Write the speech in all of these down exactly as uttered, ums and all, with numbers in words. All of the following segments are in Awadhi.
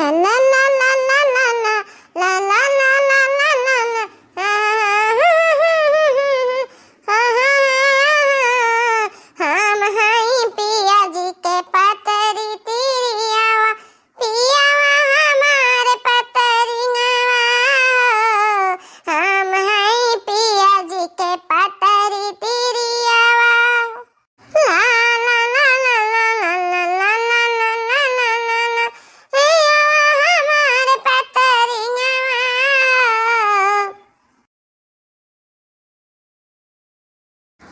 ला ला ला ला ला ला। हम हई पिया जी के पतरी तिरियावा, पियावा हमार पतरियावा। हम हई पिया जी के पतरी तिरियावा। ला ला ला ला ला। पियावा हमार पतरियावा।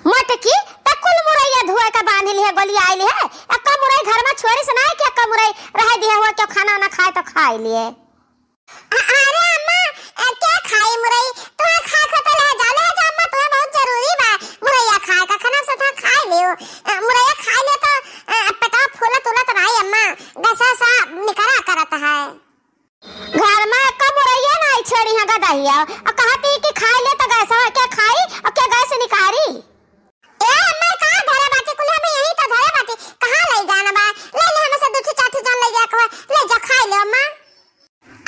मोटकी, त कुल मुरैया धोए के बांध लिहे, गोलियाइ लिहे। एक्का मुरई घर मा छोड़िस नाहीं कि एक्का मुरई रहै दिहे हुआ, केउ खाना ना खाए तो खाइ लिहे। अ-, अरे अम्मा, अ, के खाई मुरई? तोहैं खाए क हो त लहे जा, लहे जा अम्मा, तोहैं बहुत जरूरी बा मुरैया खाए क, खाना से तो खाइ लियो। अ, मुरैया खाइ लियो तो, अ, पेटवा फूलत उलत नाहीं अम्मा, गैसा सा निकरा करत है। घर मा एक्का मुरैया नाहीं छोड़ी है गदहिया, अ कहती कि खाइ ले तो गैसा के खाई, अ के गैस निकारी? ए अम्मा, का धरे बाटी कुल्हे में, यहीं तो धरे बाटी, कहाँ लइ जाना बा? लइ ले हमसे दू ठो चार ठो जन लइ जाए के बा, लइ जा खाइ ले अम्मा।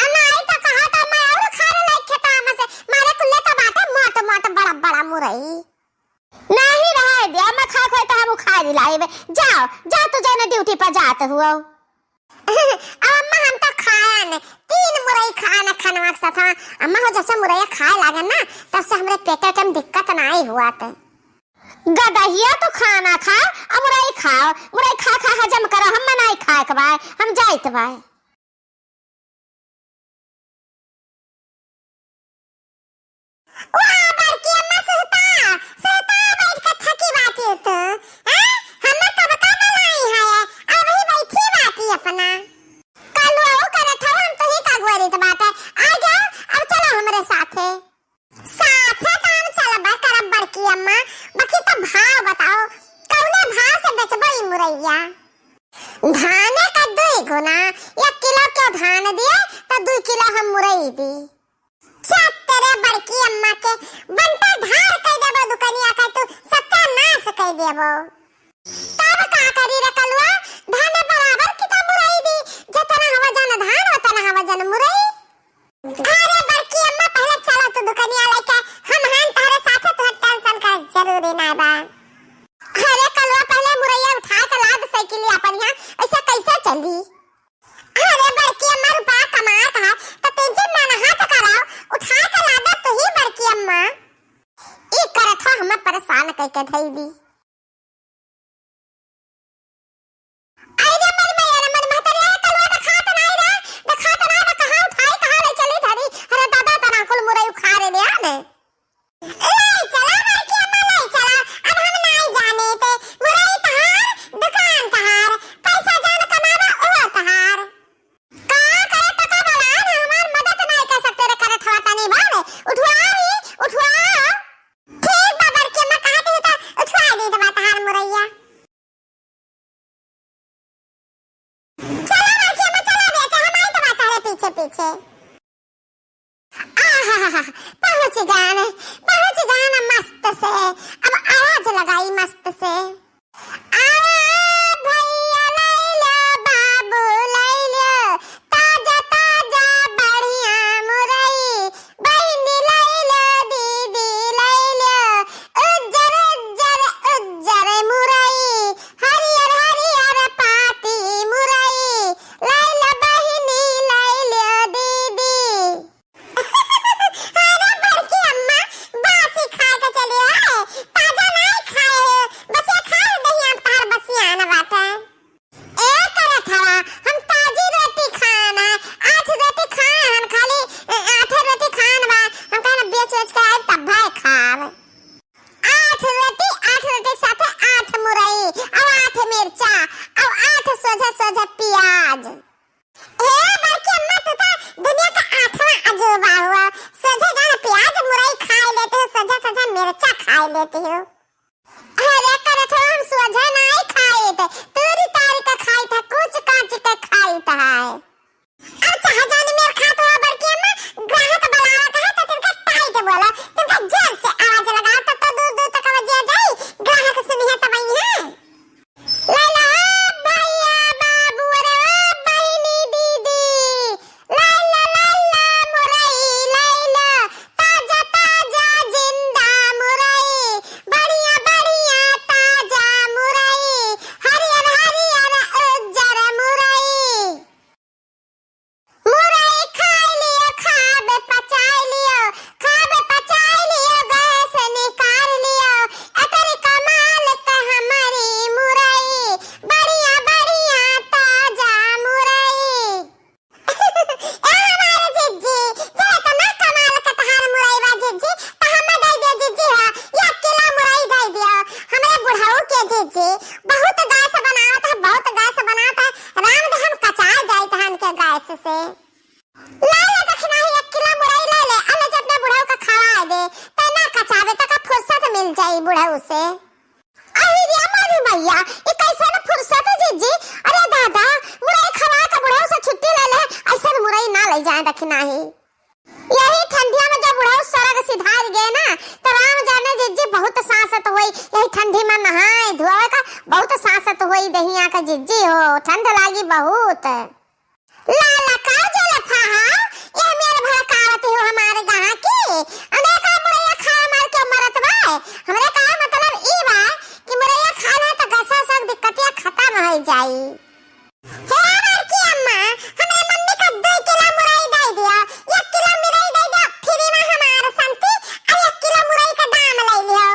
अम्मा आई तो कहा तो अम्मा और खा ले लइ खेता हमसे, मारे कुल्हे तो बाटे मोट मोट बड़ा बड़ा मुरई। नाहीं रहै दे, अम्मा खाए खोए तो हम उखाड़ लाइबे। जाओ, जा तू जौने ड्यूटी पर जात हुआ। अब अम्मा हम तो खायन, तीन मुरई खायन खनवा के साथ। अम्मा हो जैसे मुरैया खाए लागन ना, तब से हमरे पेटे के दिक्कत नाहीं हुआ त। गदहिया तू खाना खा, अब मुरई खाओ, मुरई खा खा हजम करो, हम नाहीं खाए के बाय, हम जाइत बाय। वाह, बड़की अम्मा सुहता, सुहता बैठ के थकी बाटी तू, हैं? हमें कब का बुलाई है, अबही बैठी बाटी अपना। कलुआ करत हौ, हम तुही का गोरी त बाटे। आ जाओ, अब चलो हमरे साथे। साथे त हम चलबे करब बड़की अम्मा, बाकी त भाव बताओ, कौने भाव से बेचबो ई मुरैया? धाने का दुई गुना, एक किलो के धान दिए तो दुई किलो हम मुरई दी। छत तेरे बड़की अम्मा के, बंटा ढार कइ देबो दुकनिया का, तू सत्यानाश कइ देबो। तब का करी रे कलुआ, धाने बराबर की तो मुरई दी, जतना हवा जन धान, उतना हवा जन मुरई। अरे बड़की अम्मा, पहले चला तू दुकनिया लइके, हम हन तहरे साथे, तुहर tension का जरूरी ना बा। अरे कलुआ, पहले मुरैया उठा के लाद साइकिल अपन यहाँ, ऐसे कैसे चली? अरे बड़की अम्मा, रुपया कमात है, तो tension ना, ना हाथ कराओ, उठा के लादा तुही बड़की अम्मा। ई करत हो हमें परेशान कइके धई दी। आई रे मोर मैया रे, मोर महतरिया, कलुआ देखात नाई रे, देखात नाई रे, कहाँ उठाई, कहाँ ले चली धरी? अरे दादा, तना कुल मुरई उखाड़े ले आने। ले चला बड़की अम्मा, ले चला, अब हम नाई जाने ते, मुरई तहार, दुकान तहार, पैसा जान कमावा ओ तहार। का करे तो का बोला ना, हमार मदद नाई कर सकते रे, करत हवा तनी बार, उठवा री, उठवा। ठीक बा बड़की अम्मा, कहा दी तो उठवा दी तो बा तहार मुरैया। चला बड़की अम्मा, चला बेटा, हम आई तो बा तहरे पीछे पीछे। आहा, पहुँच गए, पहुँच गए ना मस्त से। अब आवाज लगाई मस्त से। अरे भैया लैलो, बाबू लैलो, ताजा ताजा बढ़िया मुरई, बहिनी लैलो, दीदी लैलो, उज्जर उज्जर उज्जर मुरई, हरियर हरियर पाती मुरई, लैलो बहिनी लैलो दीदी। अरे बड़की अम्मा, बासी खा के चली है, ताजा नाई खाए है, बसिया खा ले दही आप तहार बसिया न बाटे। ए करत हवा, हम ताजी रोटी खान है, आठ रोटी खान हम खाली, ए, आठे रोटी खान बा, हम कहना बेच बेच के आए तब भाई खाब। आठ रोटी, आठ रोटी के साथे आठ मुरई, अब आठ मिर्चा, अब आठ सोझे सोझे प्याज। ए बड़की अम्मा, तू तो दुनिया का आठवां अजूबा हुआ। सोझे जान प्याज मुरई खाए लेते हो, सोझे सोझे मिर्चा खाए लेते हो। अरे करत हो, हम सोझे नाई खाइत, तूरी तारी का खाइत है, कूच काच के खाइत है। अब चाहे जान मेर खात हो बड़की अम्मा, ग्राहक बुलावा कहे तो तुमका टाइट बोलो, तुमका जोर से आवाज लगाओ, तब तो दूर दूर तक आवाज जाई, ग्राहक सुनिए तब आई है। लैला ओ भैया बाबू, अरे ओ बहिनी दीदी, गैस से। ला ले दखिनाही, एक किलो मुरई ले ले, अले जब अपने बुढ़ऊ का खवाए दे, त ना कचाबे, त का फुर्सत मिल जाई बुढ़ऊ से। अरे रे मोरी मैया, ई कैसन फुर्सत है जीजी? अरे दादा, मुरई खवा के बुढ़ऊ से छुट्टी ले ले, ऐसन मुरई ना ले जाए दखिनाही। यही ठंडिया में जब बुढ़ऊ स्वर्ग सिधार गए ना, तो राम जाने जीजी बहुत सांसत होई, यही ठंडी में नहाए धोए का बहुत सांसत होई दहिया का जीजी हो, ठंड लागी बहुत। लाला का जलफा हा, ये मेर भड़कावत हो हमारे गाँव की। अने का मुरैया खाए मार के मरत बा। हमरे का मतलब ई बा कि मुरैया खा ले तो गसा सब दिक्कतिया खत्म हो जाई। हे बड़की अम्मा, हमरे मम्मी का दो किलो मुरई दे दियो, एक किलो मुरई दे दियो, फ्री में हमार शांति, और एक किलो मुरई का दाम ले लियो।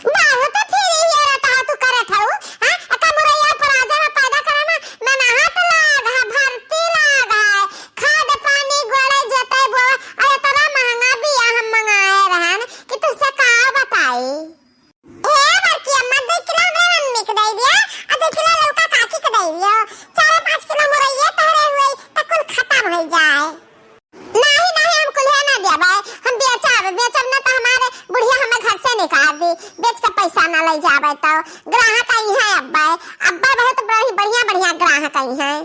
बहुत फ्री हियो रहता हो तू करत हऊ, हाँ? एका मुरैया पर आ जावा पैदा करे में, मेहनत लाग है, भर्ती लाग है, खाद पानी गोड़े जोते बोए, और इतना महंगा बिया हम मंगाए रहन कि तुझसे का बताई। हे बड़की अम्मा, दो किलो हमरे मम्मी के दे दिया, और दो किलो लौका काकी के दे दियो, चार पाँच किलो मुरैया तोहरे हुए, त कुल खत्म हो जाए। नाही, नाही, हम कुल्हे ना देबै, हम बेचब, बेचब ना तो हमारे बुढ़िया हमें घर से निकाल दी, बेच के पैसा ना ले जाबै तो ग्राहक आई हैं अब्बै, अब्बै बहुत बड़ी, बढ़िया, बढ़िया ग्राहक आई हैं।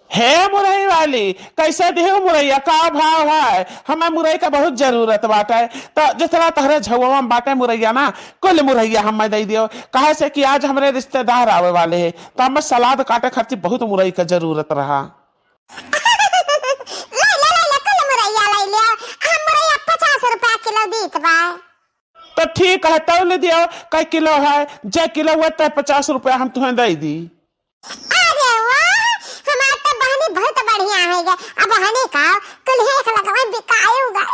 हे मुरई वाली, कैसे दिहो मुरैया, का भाव है? हमें मुरई का बहुत जरूरत बाटे, तो जितना तहरे झउवा में बाटे मुरैया ना, कुल मुरैया हमें दे दियो, काहे से कि आज हमरे रिश्तेदार आवे वाले हैं, तो हमें सलाद काटे खातिर बहुत मुरई का जरूरत रहा। ले, ले, ले, ले, कुल मुरैया ले लियो। हम मुरैया पचास रुपया किलो दीत बा। तो ठीक है, तौल दियो, कै किलो है, जे किलो हुआ, तै पचास रुपया हम तुहें दे दी। अरे वाह, हमार तो बहनी बहुत बढ़िया है गे। अब बहनी का कुल एक लगवा बिकाए उगा।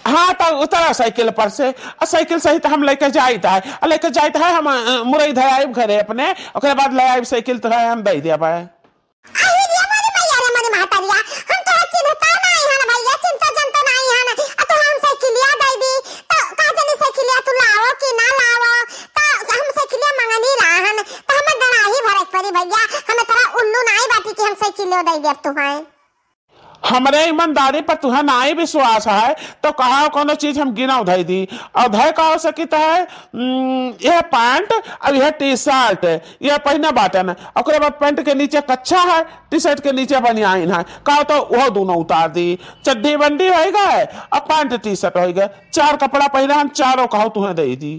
हाँ, तो उतरा साइकिल पर से, और साइकिल सहित हम लेके जाइत है, और लेके जाइत है हम, अ, मुरई धराइब घरे अपने, ओकरे बाद ले आइब साइकिल तो है हम दे दिया भाई। अरे रे मोरी मैया रे मोरी महतरिया, हम तोरा चिन्हता नाई हन भैया, चिन्हता जनता नाई हन, आ तो हम साइकिलिया दे दी, तो का जानी साइकिलिया तू लावो कि ना लावो, तो हम साइकिलिया मंगनी ला हन, तो हमें डराही भरे के पड़ी भैया, हमें तोरा उल्लू नाई बाटी कि हम साइकिलियो दे देब तुहाई। हमरे ईमानदारी पर तुहें नाई विश्वास है, तो कहा कोनो चीज हम गिना उधाई दी। और धय का हो सकित है, उम, यह पैंट, अब यह टी शर्ट, यह पहिने बाटन, ओकरे बाद पैंट के नीचे कच्छा है, टी शर्ट के नीचे बनियाइन है, कहा तो वह दोनों उतार दी, चड्ढी बंडी हो गए, अब पैंट टी शर्ट हो गए, चार कपड़ा पहिने हम चारों कहो तुहें दे दी।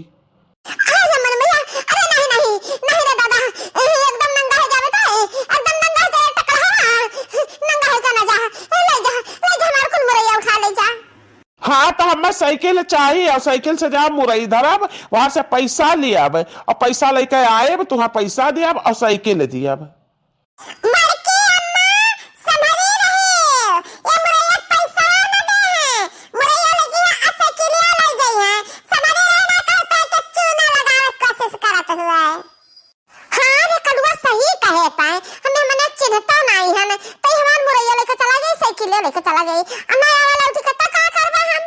अरे हमर मैया, अरे नहीं, नहीं, नहीं रे दादा, ए, एकदम नंगा हो जावे तो, ए, एकदम नंगा हो जावे, टकला हवा, नंगा हो जाना जा, ए, ले जा, ले जा, हमार कुल मुरैया उठा ले जा। हाँ, तो हमें साइकिल चाहिए और साइकिल से जा मुरई धरब, वहाँ से पैसा लियाब और पैसा लेके आएब, तुहाँ पैसा दियाब और साइकिल दियाब। बड़की अम्मा, संभरी रही, ये मुरैया पैसा न दे हैं, मुरैया ले जी आ साइकिलिया ले जाई हैं, संभरी रही ना कहता है कि चूना लगावे के कोशिश करत हुआ है। हाँ रे कलुआ सही कहे ताए, हमें मने चिन्हता नाई हन, तई हमार मुरैया लेके चला जाई, साइकिलिया लेके चला जाई, आ ना आवे लौटी के त का करबा हम?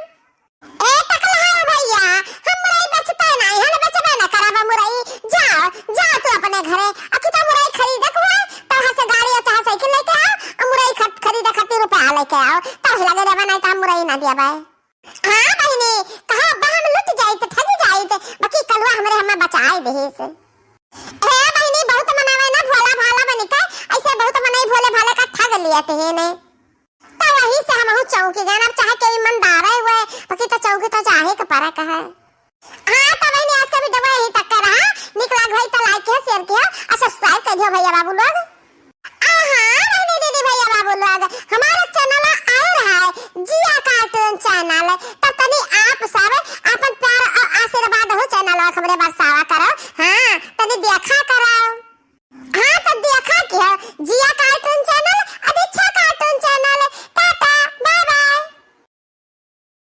ए टकलहार भैया, हम मुरई बेचते नाई हन, बेचबे ना करब मुरई। जाओ, जाओ तू अपने घरे। अखी तो मुरई खरीदे के हुए, तो वहाँ से गाड़ी या चाहे साइकिल लेके आओ, और मुरई खत-, खरीदे खातिर रुपया लेके आओ, तब लगे देबे, नहीं तो हम मुरई ना देबे। हाँ बहिनी, कहा अब्बा हम लुट जाइत, ठग जाइत, बाकी कलुआ हमरे हमें बचाए देहिस। ए बहिनी, बहुत मनावे ना भोला भाला बनिके, ऐसे बहुत मनई भोले भाले का ठग लिया तेने। त वही से हमहू चौंकी गए। अब चाहे केहू ईमानदार है हुए, बाकी त चौंकी त चाहे के परक है। हाँ, त बहिनी, आज का वीडियो यही तक के रहा। निक लाग भाई त like किया, share किया और subscribe कर दियो भैया बाबू लोग। आ हाँ, बहिनी दीदी भैया बाबू लोग, हमारा channel आए रहा है जिया cartoon channel, त तनी आप सब